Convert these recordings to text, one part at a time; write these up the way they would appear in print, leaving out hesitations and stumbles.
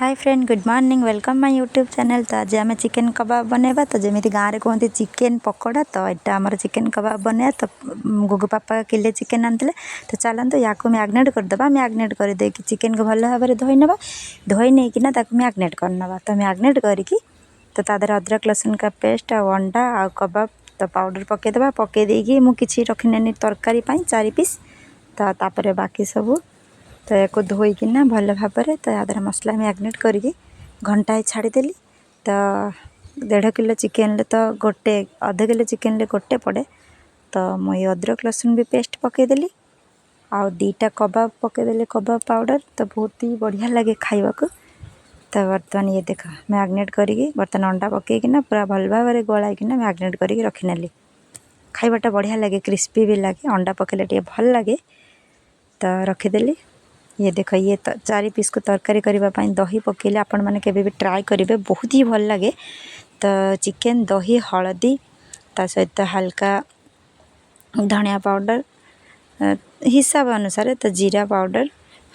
Hi friend, good morning, welcome my YouTube channel। ତ ଆଜି ଆମେ ଚିକେନ୍ କବାବ ବନେଇବା। ତ ଯେମିତି ଗାଁରେ କୁହନ୍ତି ଚିକେନ୍ ପକୋଡ଼ା, ତ ଏଇଟା ଆମର ଚିକେନ୍ କବାବ ବନେଇବା। ତ ଗୁଗୁ ପାପା କିଲେ ଚିକେନ୍ ଆଣିଥିଲେ। ତ ଚାଲନ୍ତୁ, ୟାକୁ ମ୍ୟାରିନେଟ୍ କରିଦେବା। ମ୍ୟାରିନେଟ୍ କରିଦେଇକି ଚିକେନ୍କୁ ଭଲ ଭାବରେ ଧୋଇ ନେବା। ଧୋଇ ନେଇକିନା ତାକୁ ମ୍ୟାରିନେଟ୍ କରିନେବା। ତ ମ୍ୟାରିନେଟ୍ କରିକି ତ ତା ଦେହରେ ଅଦରକ ଲସୁଣକା ପେଷ୍ଟ ଆଉ ଅଣ୍ଡା ଆଉ କବାବ ତ ପାଉଡ଼ର ପକାଇଦେବା। ପକାଇ ଦେଇକି ମୁଁ କିଛି ରଖିନେନି ତରକାରୀ ପାଇଁ, 4 ପିସ୍। ତ ତାପରେ ବାକି ସବୁ ତ ୟାକୁ ଧୋଇକିନା ଭଲ ଭାବରେ ତ ୟା ଦେହରେ ମସଲା ମ୍ୟାରିନେଟ୍ କରିକି ଘଣ୍ଟାଏ ଛାଡ଼ିଦେଲି। ତ 1.5 କିଲୋ ଚିକେନ୍ରେ ତ ଗୋଟେ, ଅଧ କିଲୋ ଚିକେନ୍ରେ ଗୋଟେ ପଡ଼େ। ତ ମୁଁ ଏଇ ଅଦରକ ଲସୁଣ ବି ପେଷ୍ଟ ପକାଇଦେଲି ଆଉ 2ଟା କବାବ ପକାଇଦେଲି, କବାବ ପାଉଡ଼ର। ତ ବହୁତ ହି ବଢ଼ିଆ ଲାଗେ ଖାଇବାକୁ। ତ ବର୍ତ୍ତମାନ ଇଏ ଦେଖ, ମ୍ୟାରିନେଟ୍ କରିକି ବର୍ତ୍ତମାନ ଅଣ୍ଡା ପକାଇକିନା ପୁରା ଭଲ ଭାବରେ ଗୋଳାଇକିନା ମ୍ୟାରିନେଟ୍ କରିକି ରଖିନେଲି। ଖାଇବାଟା ବଢ଼ିଆ ଲାଗେ, କ୍ରିସ୍ପି ବି ଲାଗେ, ଅଣ୍ଡା ପକାଇଲେ ଟିକେ ଭଲ ଲାଗେ। ତ ରଖିଦେଲି। ଇଏ ଦେଖ, ଇଏ ତ 4 ପିସ୍କୁ ତରକାରୀ କରିବା ପାଇଁ ଦହି ପକାଇଲେ। ଆପଣମାନେ କେବେ ବି ଟ୍ରାଏ କରିବେ, ବହୁତ ହି ଭଲ ଲାଗେ। ତ ଚିକେନ୍, ଦହି, ହଳଦୀ, ତା ସହିତ ହାଲକା ଧନିଆ ପାଉଡ଼ର ହିସାବ ଅନୁସାରେ, ତ ଜିରା ପାଉଡ଼ର,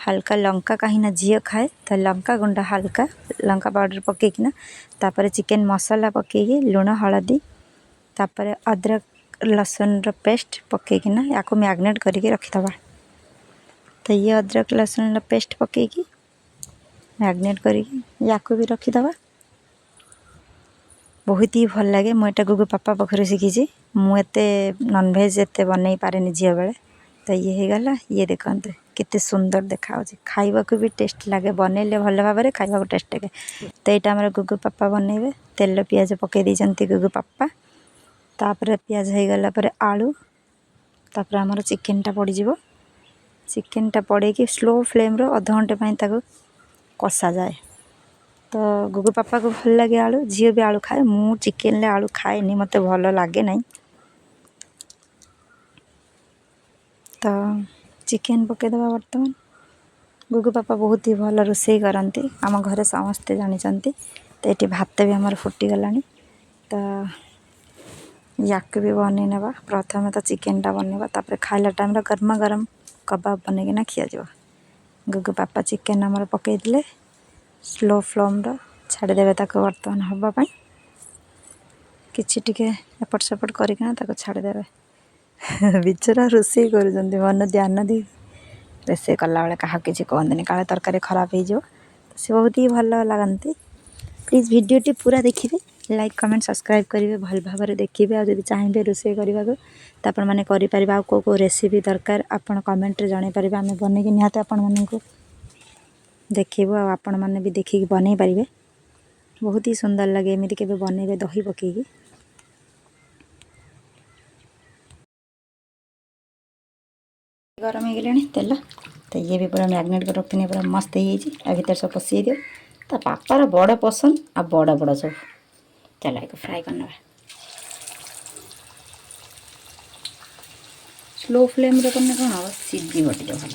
ହାଲକା ଲଙ୍କା, କାହିଁକିନା ଝିଅ ଖାଏ, ତ ଲଙ୍କା ଗୁଣ୍ଡ, ହାଲକା ଲଙ୍କା ପାଉଡ଼ର ପକାଇକିନା, ତାପରେ ଚିକେନ୍ ମସଲା ପକାଇକି, ଲୁଣ, ହଳଦୀ, ତାପରେ ଅଦରକ ଲସୁଣର ପେଷ୍ଟ ପକାଇକିନା ୟାକୁ ମ୍ୟାରିନେଟ୍ କରିକି ରଖିଦେବା। ତ ଇଏ ଅଦରକ ଲସୁଣର ପେଷ୍ଟ ପକାଇକି ମ୍ୟାରିନେଟ୍ କରିକି ୟାକୁ ବି ରଖିଦେବା। ବହୁତ ହି ଭଲ ଲାଗେ। ମୁଁ ଏଇଟା ଗୁଗୁ ପାପା ପାଖରୁ ଶିଖିଛି। ମୁଁ ଏତେ ନନଭେଜ୍ ଏତେ ବନେଇ ପାରେନି ଝିଅ ବେଳେ। ତ ଇଏ ହେଇଗଲା। ଇଏ ଦେଖନ୍ତୁ, କେତେ ସୁନ୍ଦର ଦେଖାହେଉଛି, ଖାଇବାକୁ ବି ଟେଷ୍ଟ ଲାଗେ। ବନେଇଲେ ଭଲ ଭାବରେ ଖାଇବାକୁ ଟେଷ୍ଟ ଲାଗେ। ତ ଏଇଟା ଆମର ଗୁଗୁ ପାପା ବନେଇବେ। ତେଲ ପିଆଜ ପକାଇ ଦେଇଛନ୍ତି ଗୁଗୁ ପାପା। ତାପରେ ପିଆଜ ହେଇଗଲା ପରେ ଆଳୁ, ତାପରେ ଆମର ଚିକେନଟା ପଡ଼ିଯିବ। ଚିକେନଟା ପଡ଼େଇକି ସ୍ଲୋ ଫ୍ଲେମ୍ର ଅଧଘଣ୍ଟେ ପାଇଁ ତାକୁ କଷାଯାଏ। ତ ଗୁଗୁ ପାପାକୁ ଭଲ ଲାଗେ ଆଳୁ, ଝିଅ ବି ଆଳୁ ଖାଏ। ମୁଁ ଚିକେନରେ ଆଳୁ ଖାଏନି, ମୋତେ ଭଲ ଲାଗେ ନାହିଁ। ତ ଚିକେନ୍ ପକାଇଦେବା ବର୍ତ୍ତମାନ। ଗୁଗୁ ପାପା ବହୁତ ହି ଭଲ ରୋଷେଇ କରନ୍ତି, ଆମ ଘରେ ସମସ୍ତେ ଜାଣିଛନ୍ତି। ତ ଏଠି ଭାତ ବି ଆମର ଫୁଟିଗଲାଣି, ତ ୟାକୁ ବି ବନେଇ ନେବା। ପ୍ରଥମେ ତ ଚିକେନଟା ବନେଇବା, ତାପରେ ଖାଇଲା ଟାଇମ୍ରେ ଗରମା ଗରମ କବାବ ବନେଇକିନା ଖିଆଯିବ। ଗୁଗୁ ପାପା ଚିକେନ୍ ଆମର ପକାଇଦେଲେ, ସ୍ଲୋ ଫ୍ଲେମ୍ର ଛାଡ଼ିଦେବେ ତାକୁ ବର୍ତ୍ତମାନ ହେବା ପାଇଁ। କିଛି ଟିକେ ଏପଟ ସେପଟ କରିକିନା ତାକୁ ଛାଡ଼ିଦେବେ। ବିଚରା ରୋଷେଇ କରୁଛନ୍ତି ମନ ଧ୍ୟାନ ଦେଇ। ରୋଷେଇ କଲାବେଳେ କାହାକୁ କିଛି କୁହନ୍ତିନି, କାଳେ ତରକାରୀ ଖରାପ ହେଇଯିବ। ତ ସେ ବହୁତ ହି ଭଲ ଲାଗନ୍ତି। ପ୍ଲିଜ୍ ଭିଡ଼ିଓଟି ପୁରା ଦେଖିବେ, ଲାଇକ୍, କମେଣ୍ଟ, ସବସ୍କ୍ରାଇବ୍ କରିବେ, ଭଲ ଭାବରେ ଦେଖିବେ। ଆଉ ଯଦି ଚାହିଁବେ ରୋଷେଇ କରିବାକୁ ତ ଆପଣମାନେ କରିପାରିବେ। ଆଉ କେଉଁ କେଉଁ ରେସିପି ଦରକାର, ଆପଣ କମେଣ୍ଟରେ ଜଣାଇ ପାରିବେ। ଆମେ ବନେଇକି ନିହାତି ଆପଣମାନଙ୍କୁ ଦେଖିବୁ ଆଉ ଆପଣମାନେ ବି ଦେଖିକି ବନେଇ ପାରିବେ। ବହୁତ ହି ସୁନ୍ଦର ଲାଗେ, ଏମିତି କେବେ ବନେଇବେ ଦହି ପକାଇକି। ଗରମ ହେଇଗଲାଣି ତେଲ। ତ ଇଏ ବି ପୁରା ମ୍ୟାରିନେଟ୍ କରି ରଖିଥିଲି, ପୁରା ମସ୍ତ ହେଇଯାଇଛି। ଆ ଭିତରେ ସବୁ ପଶିଯାଇଥିବ। ତା ପାପାର ବଡ଼ ପସନ୍ଦ ଆଉ ବଡ଼ ବଡ଼ ସବୁ। ଚାଲ, ଏକୁ ଫ୍ରାଏ କରିନେବା। ସ୍ଲୋ ଫ୍ଲେମ୍ରେ କଲେ କ'ଣ ହେବ, ସିଝିବ ଟିକେ ଭଲ।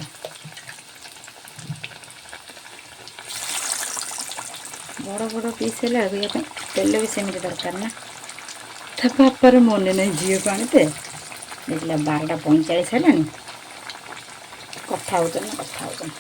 ବଡ଼ ବଡ଼ ପିସ୍ ହେଲେ ଆଉ ୟା ପାଇଁ ତେଲ ବି ସେମିତି ଦରକାର ନା। ତା ବାପାର ମନେ ନାହିଁ ଝିଅକୁ ଆଣିତେ। ଦେଖିଲା, 12:45 ହେଲାଣି। କଥା ହେଉଛନ୍ତି, କଥା ହେଉଛନ୍ତି।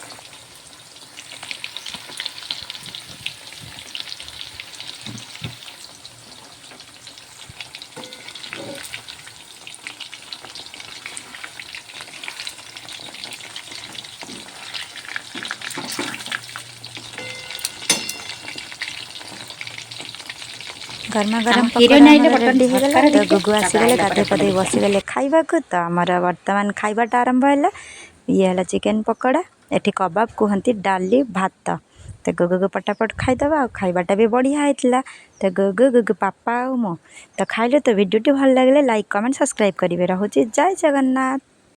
ଗରମା ଗରମ ହିରୋଇନ୍ ପକୋଡ଼ା ଆଇଲେ ଆମର ବର୍ତ୍ତମାନ ରେଡ଼ି ହେଇଗଲା। ଝରକାରେ ତ ଦେଖିବେ, ଗୁଗୁ ତାପରେ ଆସିଗଲେ, ଆଇଲା ପରେ ଗାଧୋଇ ଏପଟେ ପାଧୋଇ ଦେଖିବା। ବସିଗଲେ ଖାଇବାକୁ। ତ ଆମର ବର୍ତ୍ତମାନ ଖାଇବାଟା ଆରମ୍ଭ ହେଲା। ଇଏ ହେଲା ଚିକେନ୍ ପକୋଡ଼ା, ଏଠି କବାବ କୁହନ୍ତି, ଡାଲି, ଭାତ। ତ ଗୁଗୁକୁ ପଟାପଟ ଖାଇଦେବା। ଆଉ ଖାଇବାଟା ବି ବଢ଼ିଆ ହେଇଥିଲା। ତ ଗୁଗୁ, ଗୁଗୁ ପାପା ଆଉ ମୁଁ ତ ଖାଇଲୁ। ତ ଭିଡ଼ିଓଟି ଭଲ ଲାଗିଲେ ଲାଇକ୍, କମେଣ୍ଟ, ସବସ୍କ୍ରାଇବ୍ କରିବେ। ରହୁଛି, ଜୟ ଜଗନ୍ନାଥ।